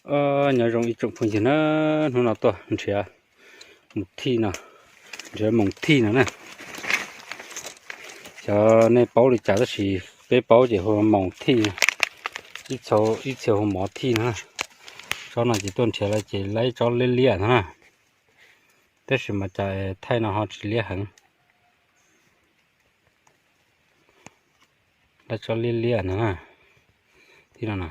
Nyob zoo ib tsoom phooj ywg na, hnub no tuaj nrhiav mus thij no, nrhiav moos thij no na. Xyov nej paub li cas tab sis peb paub ces hu moos thij, ib txhia hu mov thij no. Tsob no ces tuaj nrhiav lawm ces laib tsob liab liab no na. Tab sis mas cas thaij no ho tsis liab heev. Laib tsob liab liab no na. Thij no no.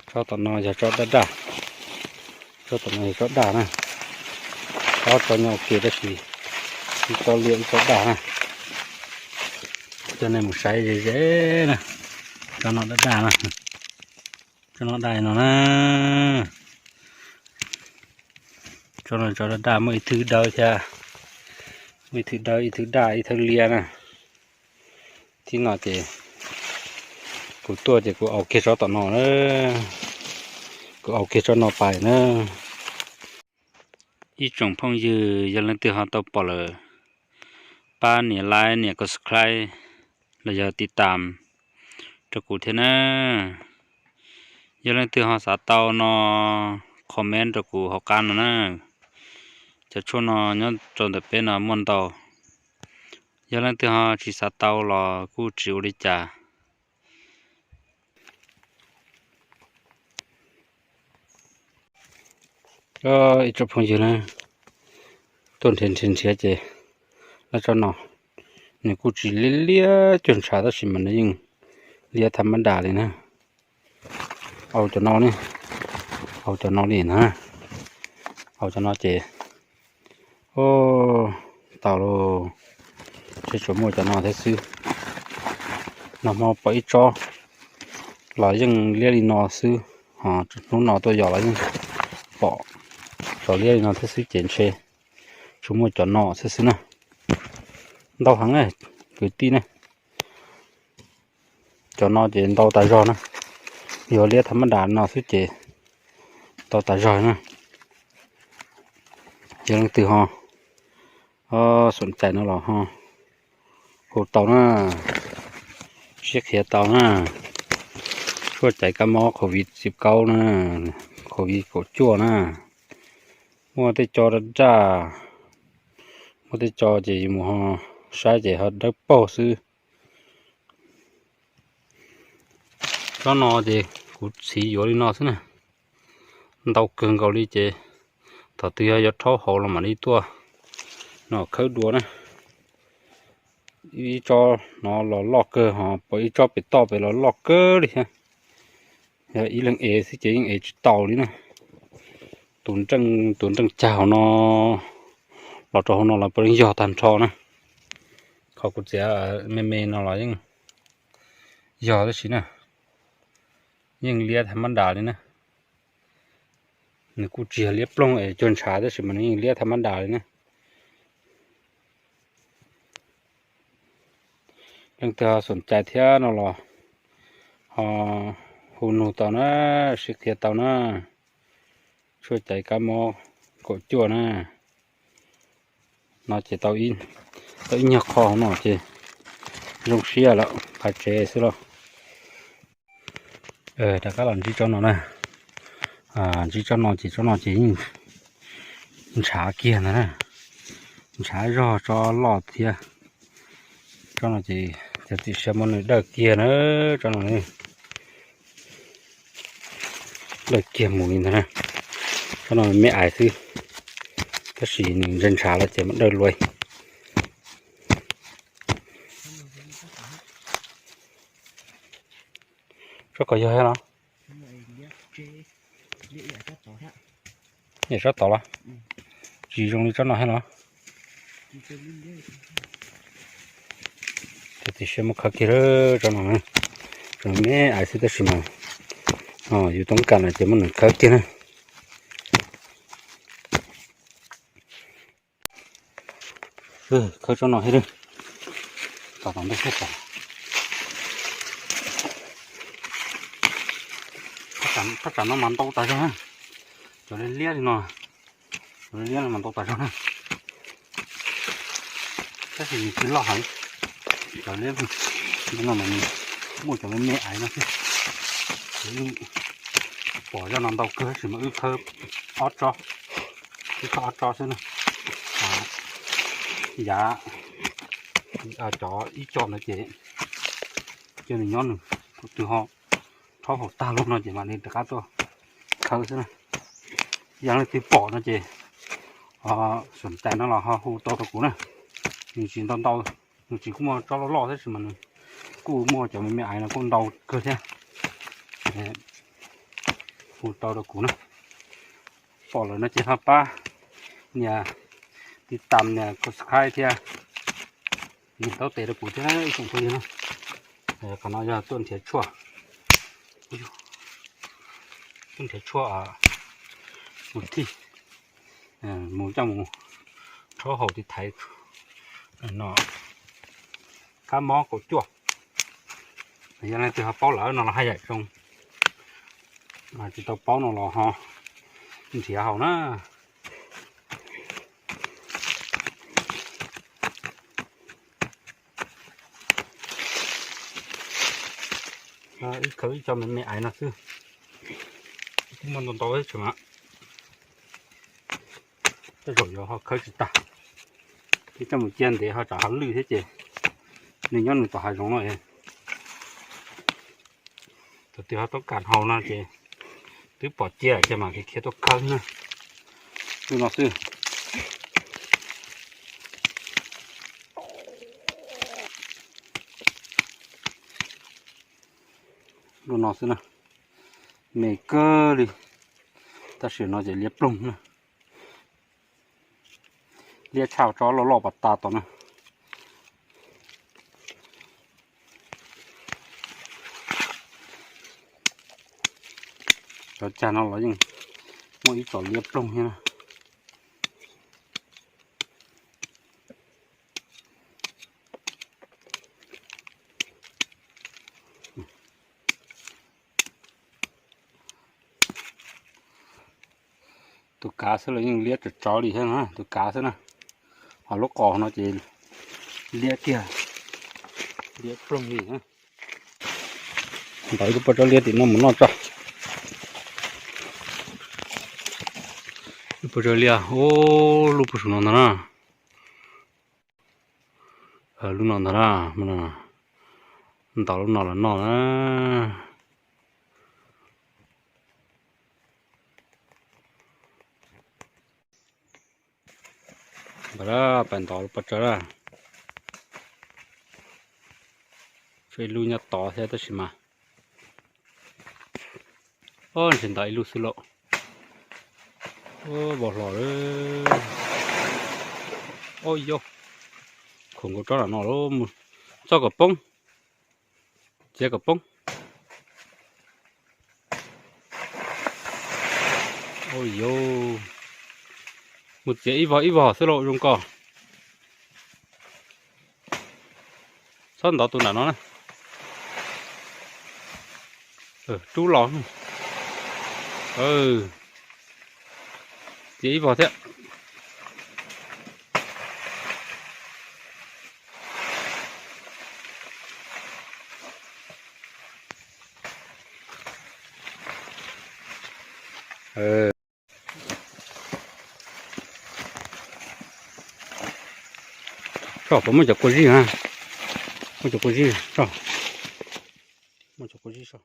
Tsob tom no yog tsob daj daj. Tsob tom no yog tsob daj na. Ob tsob nyob ua ke tab sis ib tsob liab ib tsob daj na. Coj nej mus saib ze ze na. Tsob no daj daj na. Tsob no daj no na. Tsob no tsob daj daj muaj ib thwb dawb thiab. Muaj ib thwb dawb ib thwb daj ib thwb liab na. Thib no ces kuv tuaj ces kuv aus kiag tsob tom no na. Kuv aus kiag tsob no pais na. Ib tsoom phooj ywg yog leej twg ho tau pom lawm, pab nias like nias subscribe los yog tiv tam rau kuv thiab na. Yog leej twg ho xav tau no comment rau kuv hauv qab no na. Cov tshuaj no nyob rau ntawm peb no muaj ntau. Yog leej twg ho tsis xav tau los kuj tsis ua li cas. Ib tsoom phooj ywg na, tuaj nrhiav nrhiav nrhiav ces lawv tsob no nws kuj tsis liab liab cuag ntshav tab sis mas nws yeej liab thaj mab das li na. Au cov no ne, au cov no li na, au cov no ces tau lauj, ntshe tsuas muaj cov no thiab xwb. Nag hmo pom ib tsob los yeej liab li no xwb, hnub no tuaj yos los yeej pom tsob liab li no thiab xwb ces ntshe tsuas muaj cov no thiab xwb na. Ntau heev kwv tij ne. Cov no ces ntau tas zog na, yog liab thaj mab das no xwb ces ntau tas zog na. Yog leej twg ho xom cai no los ho hu tau na, sib qhia tau na. Tshuaj caiv kab mob covid xiv kaub na, covid kaum cuaj na. Muaj tej co daj daj, muaj tej co ces yus mus ho saib ces ho dawb paug xwb. Tsob no ces kuv txhiv yuav li no xwb na, ntau kawg nkaus li ces thaum twg yog yuav rhaub hauv los mam li tuaj no khawb dua na. Ib tsob no los loj kawg ho pom ib tsob pem toj pem los loj kawg li thiab. Yog ib leeg ev xwb ces yeej ev tsis tau li na. Tus nreej, tus nreej cag hauv no los rau hauv no los puav leej yog tag nrho na. Qhov kuv txiav me me no los yeej yog tab sis na, yeej liab thaj mab das li na. Nws kuj tsis yog liab ploog es cuag ntshav tab sis mas nws yeej liab thaj mab das li na. Leej twg ho xom cai thiab no los ho hu nug tau na, sib qhia tau na. Tshuaj caiv kab mob kaum cuaj na. No ces tau ib nyuag qho no ces zoo siab lawm, phav tsev xwb lauj. Rov qab los ntsib tsob no na. Ntsib tsob no ces tsob no ces yeej ntshav kiag ntag na. Ntshav zog tsob loj thiab. Tsob no ces cov txiv siab muab nws dawj kiag na. Tsob no dawj kiag mus li ntag na. Tsob no me ais xwb, tab sis nws ntshav ntshav lawm ces muab dawj luaj. Tsob ko yog thiab los? Yam tsob tod los? Tsis zoo li tsob no thiab los? Cov txiv siab muab khawb kiag tsob no, tsob no me ais xwb tab sis mas yus toob kas lawm ces muab nws khawb kiag na. Khawb tsob no thiab. Tom tom ntej thiab tom. Thaj tsam no mas ntau tas zog na. Cov liab liab li no, cov liab liab no mas ntau tas zog na. Tab sis nws tsis loj heev. Cov liab no mas nws muaj cov me me aiv no xwb. Pom zaj no ntau kawg tab sis mas wb khawb ob tsob, wb khawb ob tsob xwb na. Yav cov ib co no ces cia nws nyob nws, kuv twb ho rhaub haum tag lug no ces mam li rov qab tuaj khawb xwb na. Yog leej twg pom no ces xam cai no los ho hu tau rau kuv na. Nws tsis ntau ntau, nws tsis kuj muaj tsob loj loj tab sis mas nws kuj muaj cov me me aiv no kuj ntau kawg thiab. Hu tau rau kuv na. Pom lawm no ces ho pab nias tiv tam nias subscribe thiab nias taub tes rau kuv thiab ib tsoom phooj ywg na. Qhov no yog tuaj nrhiav tshuaj, tuaj nrhiav tshuaj mus thij, mus coj mus rhaub haum tiv thaiv no, kab mob kaum cuaj. Yog leej twg ho paub lawm no los haj yam zoo, tsis tau paub no los ho nrhiav haus na. Ib khawb ib co me me aiv no xwb, kuj muaj ntau ntau tseem mas tej zaum yuav ho khawb tsis tag. Ib coj mus cia ntev ho tsam ho lwj thiab ces nws nyob nws tom hav zoov no. Thaum twg ho toob kas haus no ces twb pom cia ces mam khiav tuaj khawb na. Lub no xwb. Lub no xwb na, me kawg li. Tab sis no ces liab ploog na. Liab tshaj tsob loj loj pas tas tom na. Cov cag no los yeej muaj ib txoj liab ploog thiab na. Tus kav xwb los yeej liab tsawv tsawv li thiab na, tus kav xwb na. Ho lub qos no ces liab kiag, liab ploog li. Ntawd lub pob tsob liab tim no mus noj tso. Lub pob tsob liab, lub puag saum no ntag na. Lub no ntag na, ntaus lub no los noj na. Ntawd pais ntov lub pob tsob na. Tshuav ib lub nyob tod thiab tab sis mas, o, ntshe ntov ib lub xwb lauj. Vau hlo lawm. O yau, khoom nkaus tsob nram no lawm, mus txog kom poob, txiav kom poob. O yau, mus txiav ib vog ib vog xwb lauj zoo koj. Txhob ntov tus nram no na. Rub los. Txiav ib vog thiab. Soj puas muaj cov kua zib na? Muaj cov kua zib soj. Muaj cov kua zib soj.